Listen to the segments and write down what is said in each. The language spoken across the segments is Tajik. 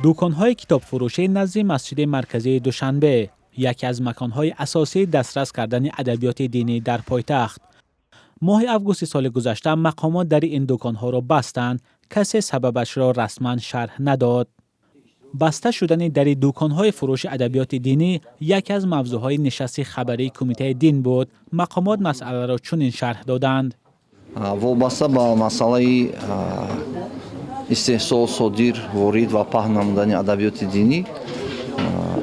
Дуконҳои китобфурӯшӣ назди масҷиди марказии Душанбе, яке аз маконҳои асосии дастрас кардани адабиёти динӣ дар пойтахт. Моҳи августи соли гузашта мақомот дари ин дуконҳоро бастанд. Касе сабабашро расман шарҳ надод. Баста шудани дари дуконҳои фурӯши адабиёти динӣ яке аз мавзӯъҳои нишасти хабарии Кумитаи дин буд. Мақомот масъаларо чунин шарҳ доданд. Вобаста ба масъалаи истеҳсол, содир, ворид ва паҳн намудани адабиёти динӣ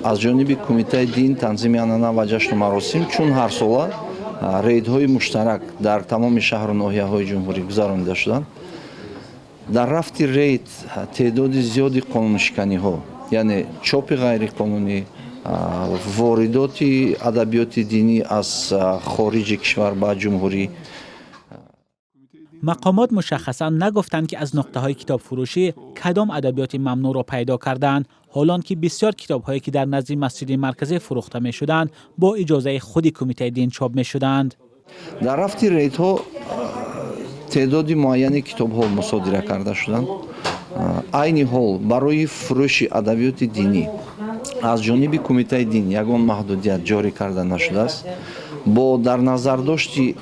аз ҷониби Кумитаи дин, танзими анъана ва ҷашну маросим, чун ҳарсола, рейдҳои муштарак дар тамоми шаҳру ноҳияҳои ҷумҳурӣ гузаронида шуданд. Дар рафти рейд теъдоди зиёди қонуншиканиҳо, яъне чопи ғайриқонунӣ, воридоти адабиёти динӣ аз хориҷи кишвар ба ҷумҳурӣ. Мақомот мушаххасан нагуфтанд, ки аз нуқтаҳои китобфурӯшӣ кадом адабиёти мамнӯъро пайдо карданд, ҳолон ки бисёр китобҳое, ки дар назди масҷиди марказӣ фурӯхта мешуданд, бо иҷозаи худи Кумитаи дин чоп мешуданд. Дар рафти рейдҳо теъдоди муайяни китобҳо мусодира карда шуданд. Айни ҳол барои фурӯши адабиёти динӣ аз ҷониби Кумитаи дин ягон маҳдудият ҷорӣ карда нашудааст. Бо дар назардошти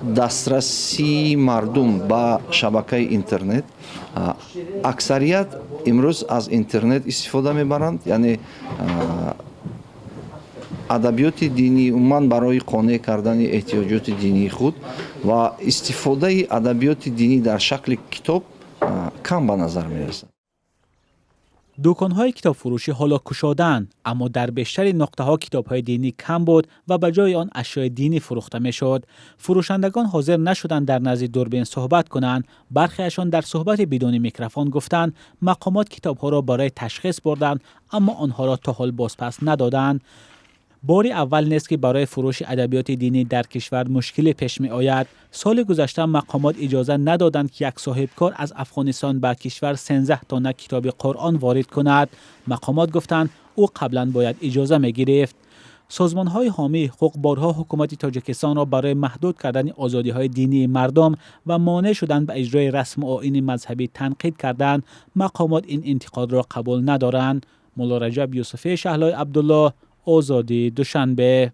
дастрасии мардум ба шабакаи интернет, аксарият имрӯз аз интернет истифода мебаранд, яъне адабиёти динӣ умуман барои қонеъ кардани эҳтиёҷоти динии худ ва истифодаи адабиёти динӣ дар шакли китоб кам ба назар мерасад. Дуконҳои китобфурӯшӣ ҳоло кушодаанд, аммо дар бештари нуқтаҳо китобҳои динӣ кам буд ва ба ҷои он ашёи динӣ фурӯхта мешуд. Фурӯшандагон ҳозир нашуданд дар назди дурбин суҳбат кунанд. Бархеашон дар суҳбати бидуни микрофон гуфтанд, мақомот китобҳоро барои ташхис бурданд, аммо онҳоро то ҳол бозпас надоданд. Бори аввал нест, ки барои фурӯши адабиёти динӣ дар кишвар мушкиле пеш меояд. Соли гузашта мақомот иҷоза надоданд, ки як соҳибкор аз Афғонистон ба кишвар 13 тонна китоби Қуръон ворид кунад. Мақомот гуфтанд, ӯ қаблан бояд иҷоза мегирифт. Созмонҳои ҳомии ҳуқуқ борҳо ҳукумати Тоҷикистонро барои маҳдуд кардани озодиҳои динии мардум ва монеъ шудан ба иҷрои расму оини мазҳабӣ танқид карданд. Мақомот ин интиқодро қабул надоранд. Мулло Раҷаб Юсуфӣ, Шаҳлои Абдуллоҳ, Озодӣ, Душанбе.